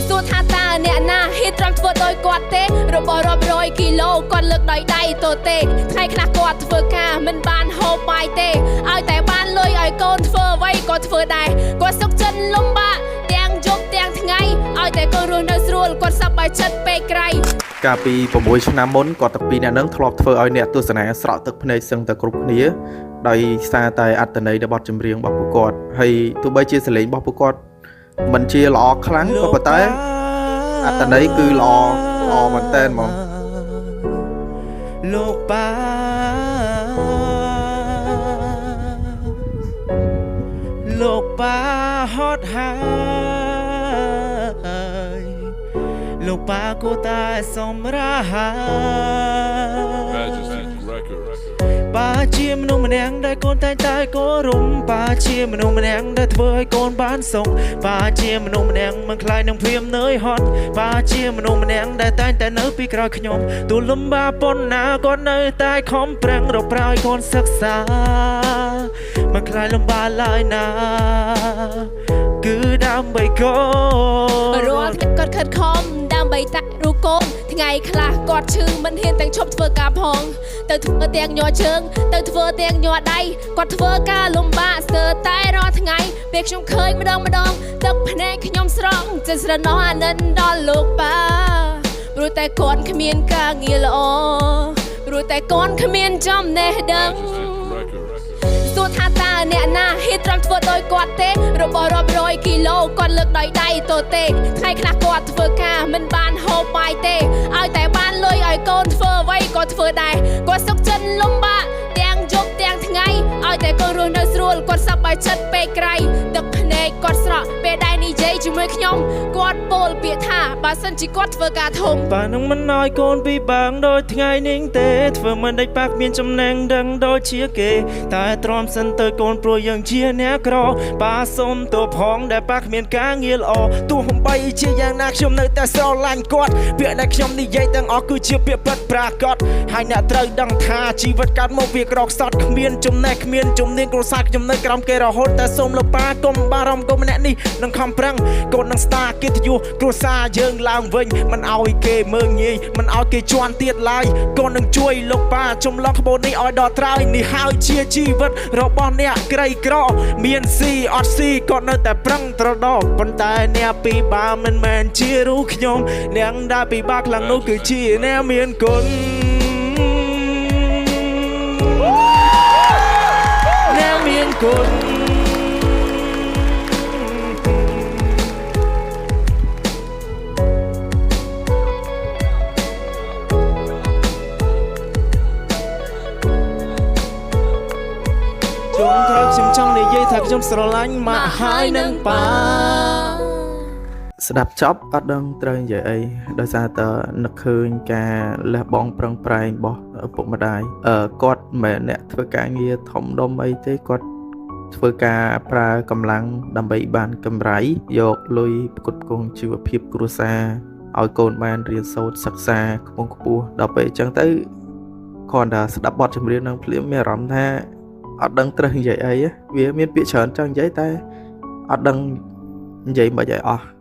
សួរថាតើអ្នកណាហ៊ានទ្រាំធ្វើដោយគាត់ទេរបស់រាប់រយគីឡូគាត់លើកដោយដៃទទេថ្ងៃខ្លះគាត់ធ្វើការមិនបានហូបបាយទេឲ្យតែបានលុយឲ្យកូនធ្វើអ្វីក៏ធ្វើដែរគាត់សុខចិត្តលំបាកទាំងយប់ទាំងថ្ងៃឲ្យតែកូនរស់នៅស្រួលគាត់សប្បាយចិត្តពេកក្រៃ កាលពី6ឆ្នាំមុនគាត់ទាំងពីរអ្នកហ្នឹងធ្លាប់ធ្វើឲ្យអ្នកទស្សនាស្រក់ទឹកភ្នែកសឹងតែគ្រប់គ្នាដោយសារតែអត្ថន័យនៃបទចម្រៀងរបស់ពួកគាត់ហើយទោះបីជាសម្លេងរបស់ពួកគាត់មិនជាល្អខ្លាំងក៏ប៉ុន្តែអត្ថន័យគឺល្អល្អមែនតើហ្មង លោកប៉ាលោកប៉ាហត់ហើយលោកប៉ាគួរតែសម្រាហើយ Majesty Records. ប៉ាជាមនុស្សម្នាក់ដែលកូនតែងតែគោរពប៉ាជាមនុស្សម្នាក់ដែលធ្វើឲ្យកូនបានសុខប៉ាជាមនុស្សម្នាក់មិនខ្លាចនឹងភាពនឿយហត់ប៉ាជាមនុស្សម្នាក់ដែលតែងតែនៅពីក្រោយខ្ញុំទោះលំបាកប៉ុណ្ណាក៏នៅតែខំប្រឹងរកប្រាឲ្យកូនសិក្សាមិនខ្លាចលំបាកឡើយណាគឺដើម្បីកូន រាល់ថ្ងៃគាត់ខិតខំដើម្បីតាក់រូបកូនថ្ងៃខ្លះគាត់ឈឺមិនហ៊ានទាំងឈប់ធ្វើការផងទៅធ្វើទាំងញ័រជើងទៅធ្វើទាំងញ័រដៃគាត់ធ្វើការលំបាកស្ទើរតែរាល់ថ្ងៃពេលខ្ញុំឃើញម្ដងម្ដងទឹកភ្នែកខ្ញុំស្រង់ចិត្តស្រណោះអាណិតដល់លោកប៉ាព្រោះតែគាត់គ្មានការងារល្អព្រោះតែគាត់គ្មានចំណេះដឹង Majesty Records. សួរថាតើអ្នកណាហ៊ានទ្រាំធ្វើដោយគាត់ទេរបស់រាប់រយគីឡូគាត់លើកដោយដៃទទេថ្ងៃខ្លះគាត់ធ្វើការមិនបានហូបបាយទេឲ្យតែបានលុយឲ្យកូនធ្វើអ្វីក៏ធ្វើដែរគាត់សុខចិត្តលំបាកទាំងយប់ទាំងថ្ងៃឲ្យតែកូនរស់នៅស្រួលគាត់សប្បាយចិត្តពេកក្រៃទឹកភ្នែកគាត់ស្រក់ពេលដែលនិយាយជាមួយខ្ញុំគាត់ពោលពាក្យថាបើសិនជាគាត់ធ្វើការធំ ប៉ានឹងមិនឲ្យកូនពីបាងដូចថ្ងៃនេះទេធ្វើមិនដេចប៉ាគ្មានចំណេះដឹងដូចជាគេតែទ្រាំសិនទៅកូនព្រោះយើងជាអ្នកក្រប៉ាសុំទោសផងដែលប៉ាគ្មានការងារល្អទោះបីជាយ៉ាងណាខ្ញុំនៅតែស្រឡាញ់គាត់ពាក្យដែលខ្ញុំនិយាយទាំងអស់គឺជាពាក្យពិតប្រាកដហើយអ្នកត្រូវដឹងថាជីវិតកើតមកវាក្រខ្សត់គ្មានចំណេះគ្មានជំនាញគ្រួសារខ្ញុំនៅក្រោមគេរហូតតែសូមលោកប៉ាកុំបារម្ភកូនម្នាក់នេះនឹងខំប្រឹងកូននឹងស្ដារកិត្តិយសគ្រួសារយើងឡើងវិញមិនឲ្យគេមើងងាយមិនឲ្យគេជន់ទៀតឡើយកូននឹងជួយលោកប៉ាចម្លងក្បូននេះឲ្យដល់ត្រើយនេះហើយជាជីវិតរបស់អ្នកក្រីក្រមានស៊ីអត់ស៊ីក៏នៅតែប្រឹងត្រដរប៉ុន្តែអ្នកពិបាកមិនមែនជារូបខ្ញុំអ្នកដែលពិបាកខ្លាំងនោះគឺជាអ្នកមានគុណអ្នកមានគុណ ជុំក្រោយខ្ញុំចង់និយាយថាខ្ញុំស្រឡាញ់ម៉ាក់ហើយនឹងប៉ា ស្ដាប់ចប់អត់ដឹងត្រូវនិយាយអីដោយសារតែនឹកឃើញការលះបង់ប្រឹងប្រែងរបស់ឪពុកម្ដាយអឺគាត់មិនមែនអ្នកធ្វើការងារធំដុំអីទេគាត់ធ្វើការប្រើកម្លាំងដើម្បីបានកម្រៃយកលុយផ្គត់ផ្គង់ជីវភាពគ្រួសារឲ្យកូនបានរៀនសូត្រសិក្សាខ្ពង់ខ្ពស់ដល់ពេលអញ្ចឹងទៅគ្រាន់តែស្ដាប់បទចម្រៀងនឹងភ្លាមមានអារម្មណ៍ថាអត់ដឹងត្រូវនិយាយអីវាមានពាក្យច្រើនចង់និយាយតែអត់ដឹងនិយាយមិនឲ្យអស់។